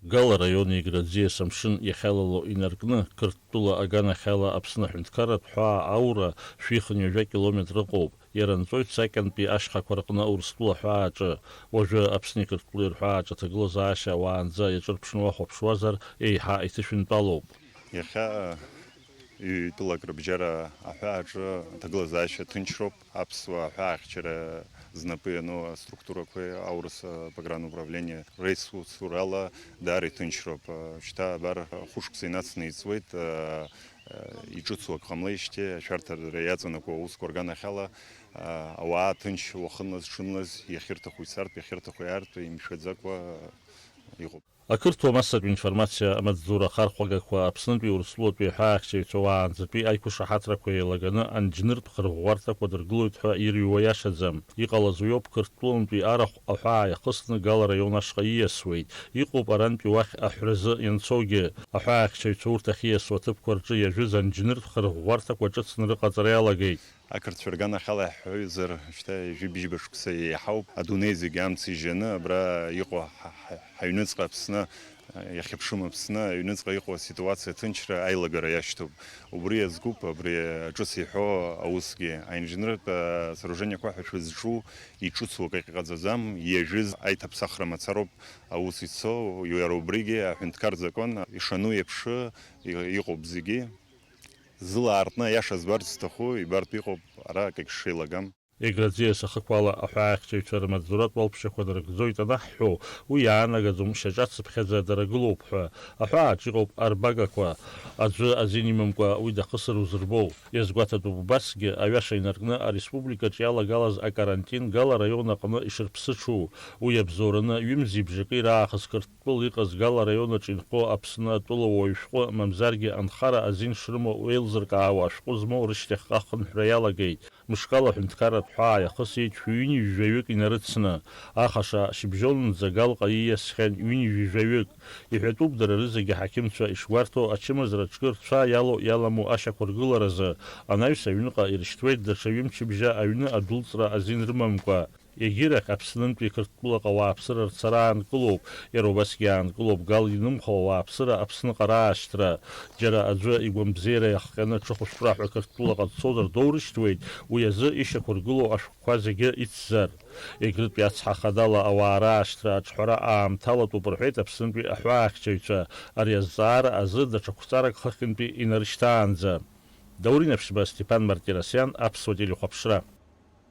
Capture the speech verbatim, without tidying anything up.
Гал араион Егра аӡиас амшын иахьалало инаркны, Қырҭтәыла аганахьала Аԥсны аҳәынҭқарратә ҳәаа аура шәихынҩажәа километр ыҟоуп. Иара нҵәоит сакьантәи ашьхақәа рҟны Урыстәыла аҳәааҿы. Уажәы Аԥсни Қырҭтәылеи рҳәааҿы аҭагылазаашьа уаанӡа иаҿырԥшны уахәаԥшуазар, еиҳа иҭышәынтәалоуп. Иахьа ҩ-тәылак рыбжьара аҳәааҿы аҭагылазаашьа ҭынчроуп. Аԥсуа аҳәаахьчара знапы иану аструктурақәеи аурыс погрануправление реисусурала даара иҭынчроуп. Шьҭа абар хәышықәса инацны иҵуеит, иҿыцу ак ҟамлеижьҭеи ашәарҭара иаҵанакуа аусқәа рганахьала, ауаа ҭынч уахынлаз, ҽынлаз, иахьырҭаху ицартә, иахьырҭаху иаартә, имшәаӡакәа иҟоуп. Ақырҭуа массатә информациа амаҵзура ахархәагақәа Аԥснытәи Урыстәылатәи аҳәаахьчаҩцәа уаанӡатәи аиқәышаҳаҭрақәа еилаганы анџьныртә хырӷәӷәарҭақәа дыргылоит ҳәа ирыҩуа иашаӡам. Иҟалаз уиоуп, Қырҭтәылантәи арахә аҳәаа иахысны Гал араион ашҟа ииасуеит. Иҟоуп арантәи уахь аҳәразы ианцогьы. Аҳәаахьчаҩцәа урҭ ахьиасуа аҭыԥқәа рҿы иажәыз анџьныртә хырӷәӷәарҭақәа ҿыцны рыҟаҵара иалагеит. Ақырҭцәа рганахьала иаҳҳәаҩызар, шьҭа ҩажәи бжьба шықәса еиҳауп, адунеи зегьы амца ижьаны, абра иҟоу ҳа-, ҳа-, ҳаҩныҵҟа Аԥсны, иахьыԥшым Аԥсны, аҩныҵҟа иҟоу аситуациа аҭынчра аилагара иашьҭоуп. Убри иазкуп, абри ҿыц иҳәо аусгьы. Аинженертә сооружениақәа ҳәа шәызҿу иҿыцу акы ҟаҵаӡам, иажәыз аиҭаԥсахра мацароуп аус ицо, иара убригьы аҳәынҭқар закон ишану еиԥш и-, иҟоуп зегьы. Зыла аартны аиаша збарц зҭаху ибартә иҟоуп ара акгьы шеилагам. Егра аӡиас ахықәала аҳәаахьчаҩцәа рмаҵзуратә уалԥшьақәа нарыгӡоит анаҳҳәо, уи иаанагаӡом шьаҿацыԥхьаӡа дара гылоуп ҳәа. Аҳәааҿ иҟоуп арбагақәа. Аӡәы азин имамкәа уи дахысыр узырбоу. Иазгәаҭатәуп убасгьы, аҩаша инаркны ареспубликаҿ иалагалаз акарантин Гал араион аҟны ишырԥсыҽу. Уи иабзоураны ҩымзи бжаки раахыс Қырҭтәыла иҟаз Гал араион аҿы инхо Аԥсны атәылауаҩ шәҟәы, мамзаргьы анхара азин шрымоу еилзыркаауа ашәҟәы змоу рышьҭахьҟа ахынҳәра иалагеит. Мышкала аҳәынҭқарратә ҳәаа иахысит шәҩынҩажәаҩык инарыцны. Ахаша шьыбжьонынӡа Галҟа ииасхьан ҩынҩажәаҩык. Иҳәатәуп дара рызегьы аҳақьымцәа ишгәарҭо ачымазара ҿкы рцәа иалоу-иаламу ашьақәыргыларазы. Анаҩс аҩныҟа ирышьҭуеит даҽа ҩымчыбжьа аҩны адәылҵра азин рымамкәа. Егьирахь Аԥснынтәи Қырҭтәылаҟа ауааԥсыра рцара аанкылоуп, иара убасгьы аанкылоуп Гал инымхо ауааԥсыра Аԥсныҟа раашьҭра. Џьара аӡәы игәамбзиара иахҟьаны ҽыхәышәтәра ҳәа Қырҭтәылаҟа дцозар доурышьҭуеит, уи азы ишьақәыргылоу ашәҟәқәа зегьы ицзар. Егрытәи ацҳа хадала ауаа раашьҭра аҿҳәара аамҭалатәуп рҳәеит Аԥснынтәи аҳәаахьчаҩцәа, ари азҵаара азы даҽа қәҵарак хыхьынтәи инарышьҭаанӡа. Даур Инаԥшьба, Стеԥан Мартиросиан, Аԥсуа телехәаԥшра.